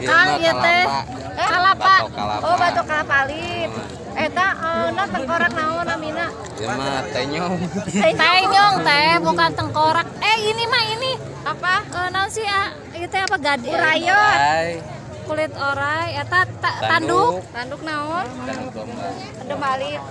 Kang ieu teh kalapa. Oh, batok kelapa alit. Eta na tengkorak naon namina? Ieu mah tenyong. Tenyong teh bukan tengkorak. Eh ini mah ini Apa? Naon sih ah? Ieu teh apa gade? Urayot. Hai. Kulit orai eta tanduk. Tanduk naon? Tanduk domba. Tanduk alit.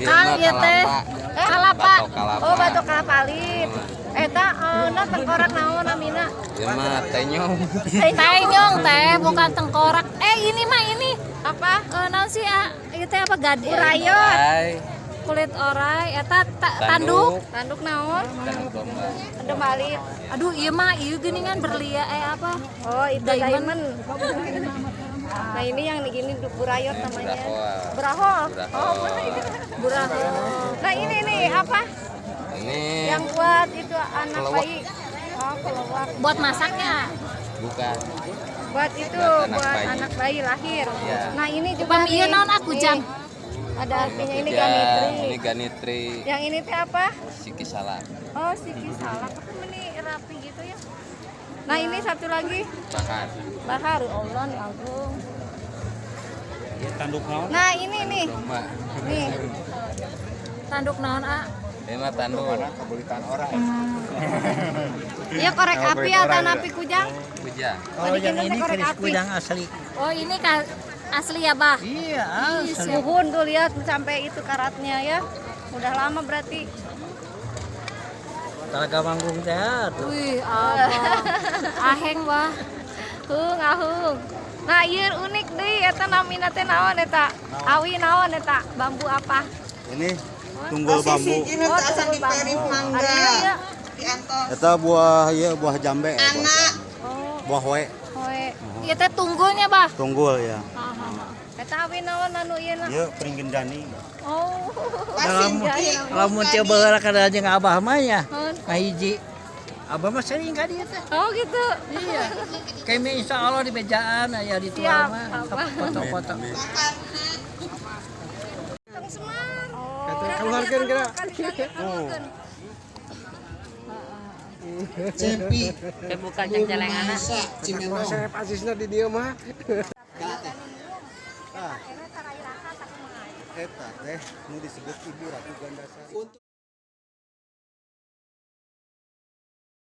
Kang ieu teh kalapa. Batok kalapa. Oh, batok kelapa alit. Eta na tengkorak naon namina? Ieu mah tenyong. Tenyong teh bukan tengkorak. Eh ini mah ini Apa? Naon sih ah? Ieu teh apa gade? Urayot. Hai. Kulit orai eta tanduk. Tanduk naon? Tanduk domba. Tanduk alit. Aduh ieu mah ieu geuningan berlia eh apa? Oh, itu Diamond. diamond. Nah, ini yang gini burayot namanya. Brahol. Brahol. Oh, Burahol. Nah, ini nih apa? Ini Yang buat itu anak Kelewak. bayi. Oh, kelewak. Buat masaknya. Bukan. Buat itu Buat anak buat bayi. anak bayi lahir. Iya. Nah, ini juga Upami ieu nih. naon aku Nih, jang. Ada artinya ini Kujang, ganitri. ini ganitri. Yang ini teh apa? Siki salak. Oh, siki salak. Tapi ini rapi gitu ya. Nah, ini satu lagi. Bakar. Bahar, Allah nih agung. Tanduk naon? Nah, ini nih. Domba. Nih. Tanduk naon ah? Ini mah tanduk. Kabelitan orang. Iya korek api atau napi kujang? Kujang. Kalau yang ini korek keris api. kujang asli. Oh ini asli ya bah? Iya, asli. Nuhun tuh lihat sampai itu karatnya ya. Udah lama berarti. Talaga manggung teh tuh. Wih abah. Aheng bah. Hung ahung. Nah, ieu unik deui eta namina teh naon eta? Awi naon eta? Bambu apa? Ini tunggul bambu. Oh, tunggul bambu. Ada ieu. Eta buah ieu buah jambe. Anak. Buah hoe Hoe. Ieu teh tunggulnya bah. tunggul ya. Eta awi naon anu ieu na? Ieu pringgendani. Oh. Dalam lamun teu baheula kada jeung abah mah ya. Kahiji. Abah mah sering ka dieu teh. Oh gitu. Iya. Kami insya Allah di bejaan aya di tua Siap, mah Abah. foto-foto. Tong Semar. Keluarkan kira. Keluarkan. Cepi Buka ceng-celengan. Saya asisna di dieu mah. Eta teh nu disebut Ibu Ratu Gandasari.